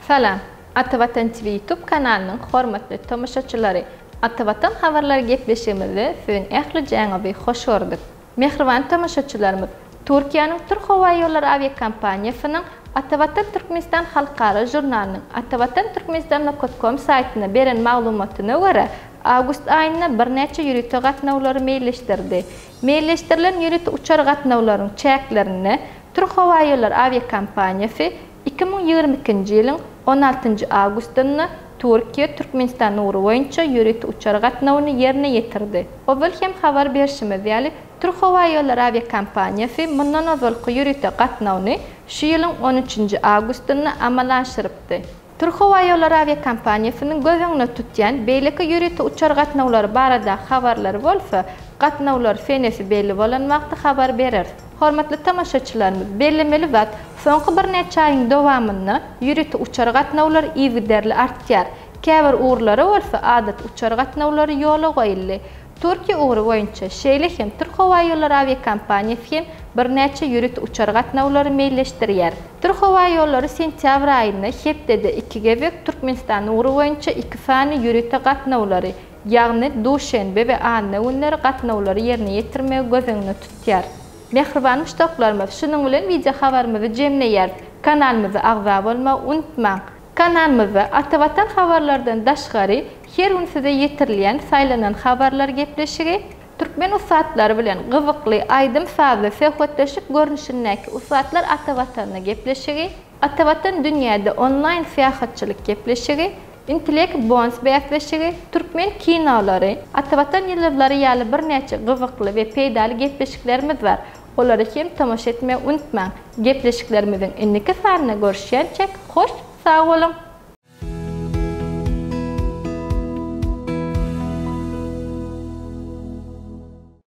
Salam, Atavatan TV YouTube kanalynyň hormatly tomaşaçylary! Atavatan habarlary gepleşigimizde siziň ählijäňizi hoş gördük. Mähriban tomaşaçylarymyz, Türkiýäniň Türkhowaýollary awiakompaniýasynyň Atavatan Türkmenistan halkara žurnalynyň Atavatan Türkmenistan nokat kom saýtynda beren maglumatyna görä, awgust aýynda birnäçe ýörite gatnawlary meýilleşdirdi. Meýilleşdirilen ýörite uçar gatnawlarynyň çäklerinde Türkhowaýollary awiakompaniýasy 2022-nji ýylyň on altynjy awgustynda Türkiýe, Türkmenistan ugry boýunça ýörite uçar gatnawyny ýerine ýetirdi. Ozal hem habar berşimiz ýaly, Türkhowaýollary awiakompaniýasy mundan ozalky ýörite gatnawyny şu ýylyň on üçünji awgustynda amala aşyrypdy. Türkhowaýollary awiakompaniýasynyň göz öňünde tutýan beýleki ýörite uçar gatnawlary baradaky habarlary bolsa, gatnawlar senesi belli bolan wagty habar bereris. Hormatly tomaşaçylarymyz, bellemeli zat, soňky birnäçe aýyň dowamynda ýörite uçar gatnawlary yzygiderli artýar. Käbir ugurlara bolsa adaty uçar gatnawlary ýola goýuldy. Türkiýe ugry boýunça, şeýle hem Türkhowaýollary awiakompaniýasy hem birnäçe ýörite uçar gatnawlary meýilleşdirýär. Türkhowaýollary sentýabr aýynda hepdede iki gezek Türkmenistan ugry boýunça iki sany ýörite gatnawlary, ýagny duşenbe we anna günleri gatnawlary ýerine ýetirmegi göz öňünde tutýar. Mähriban muşdaklarymyz, şunuň bilen wideo habarymyzy jemleýäris. Kanalymyza agza bolmagy unutmaň! Kanalymyzda Atavatan habarlardan daşgary her gün size ýetirilýän saýlanan habarlar gepleşigi, türkmen ussatlary bilen gyzykly aýdym-sazly söhbetdeşlik görnüşindäki Ussatlar Ata Watanyna gepleşigi, Atavatan dünýäde onlaýn syýahatçylyk gepleşigi, Intellekt Bonds bäsleşigi, türkmen kinolary, Atavatan ýyldyzlary ýaly birnäçe gyzykly we peýdaly gepleşiklerimiz bar. Olara hem tomaşa etmegi unutmaň. Gepleşiklerimiziň indiki sanynda görüşýänçäk hoş sag boluň!